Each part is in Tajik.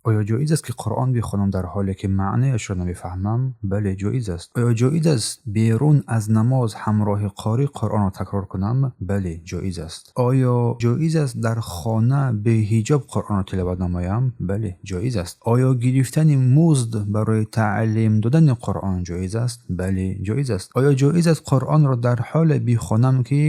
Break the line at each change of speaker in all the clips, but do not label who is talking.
Оё ҷоиз аст, ки Қуръон бихонам, дар ҳоле ки маънояшро намефаҳмам? Бале, ҷоиз аст. Оё ҷоиз аст берун аз намоз ҳамроҳи қорӣ Қуръонро такрор кунам? Бале, ҷоиз аст. Оё ҷоиз аст дар хона беҳиҷоб Қуръонро тиловат намоям? Бале, ҷоиз аст. Оё гирифтани музд барои таълим додани Қуръон ҷоиз аст? Бале, ҷоиз аст. Оё ҷоиз аст Қуръонро дар ҳоле бихонам, ки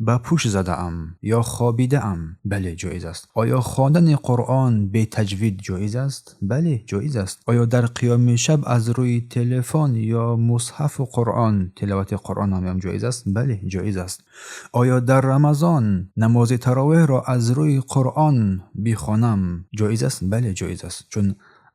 ба пӯш задаам ё хобидаам? Бале, ҷоиз аст. Оё хондани Қуръон бетаҷвид ҷоиз аст? Бале, ҷоиз аст. Оё дар қиёми шаб аз рӯи телефон ё мусҳафу Қуръон тиловати Қуръон намоям ҷоиз аст? Бале, ҷоиз аст. Оё дар Рамазон намози таровеҳро аз рӯи Қуръон бихонам ҷоиз аст? Бале, ҷоиз аст, чун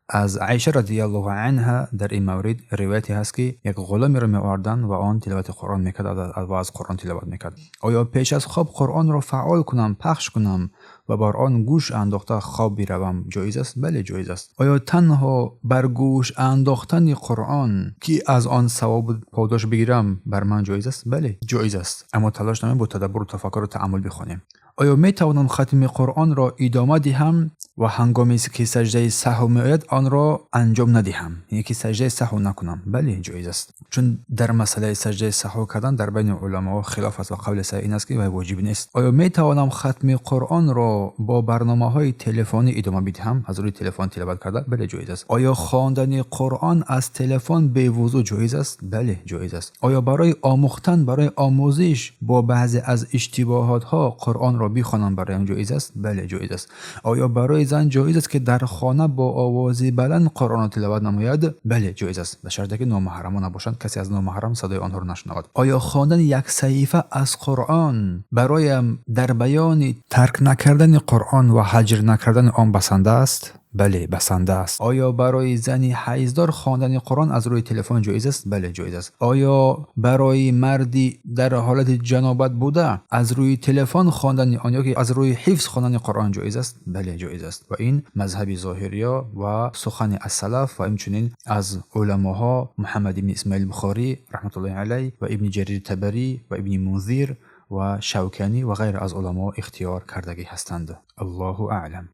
аз Айша радиаллоҳу анҳа дар ин маврид ривояте ҳаст, ки як ғуломеро меоварданд ва он тиловати Қуръон мекард ва аз Қуръон тиловат мекард. Оё пеш аз хоб Қуръонро фаъол кунам, пахш кунам ва бар он гӯш андохта хоб биравам ҷоиз аст? Бале, ҷоиз аст. Оё танҳо бар гӯш андохтани Қуръон, ки аз он савобу подош бигирам, бар ман ҷоиз аст? Бале, ҷоиз аст, аммо талош намоем бо тадаббуру тафаккуру тааммул бихонем. Оё метавонам хатми Қуръонро идома диҳам ва ҳангоме ки саҷдаи саҳв меояд, онро анҷом надиҳам, яъне ки саҷдаи саҳв накунам? Бале, ҷоиз аст, чун дар масъалаи саҷдаи саҳв кардан дар байни уламоҳо хилоф аст ва қавли саҳеҳ ин аст, ки вай воҷиб нест. Оё метавонам хатми Қуръонро бо барномаҳои телефонӣ идома бидиҳам, аз рӯи телефон тиловат карда? Бале, ҷоиз аст. Оё хондани Қуръон аз телефон бевузӯ ҷоиз аст? Бале, ҷоиз аст. Оё барои омӯхтан, барои омӯзиш бо баъзе аз иштибоҳотҳо Қуръонро бихонам бароям ҷоиз аст? Бале, ҷоиз аст. Оё барои зан ҷоиз аст, ки дар хона бо овози баланд Қуръонро тиловат намояд? Бале, ҷоиз аст, ба шарте ки номаҳрамон набошанд, касе аз номаҳрам садои онҳоро нашунавад. Оё хондани як саҳифа аз Қуръон бароям дар баёни тарк накардани Қуръон ва ҳаҷр накардани он басанда аст? Бале, басанда аст. Оё барои зани ҳайздор хондани Қуръон аз рӯи телефон ҷоиз аст? Бале, ҷоиз аст. Оё барои марди дар ҳолати ҷанобат буда аз рӯи телефон хондани он ё ки аз рӯи ҳифз хондани Қуръон ҷоиз аст? Бале, ҷоиз аст. Ва ин мазҳаби зоҳириё ва сухани аз салаф ва инчунин аз уламоҳо Муҳаммад ибни Исмоил Бухорӣ раҳматуллоҳи алайҳ ва Ибни Ҷарир Табарӣ ва Ибни Мунзир ва Шавканӣ ва ғайра аз уламо ихтиёр кардагӣ ҳастанд. Аллоҳу аълам.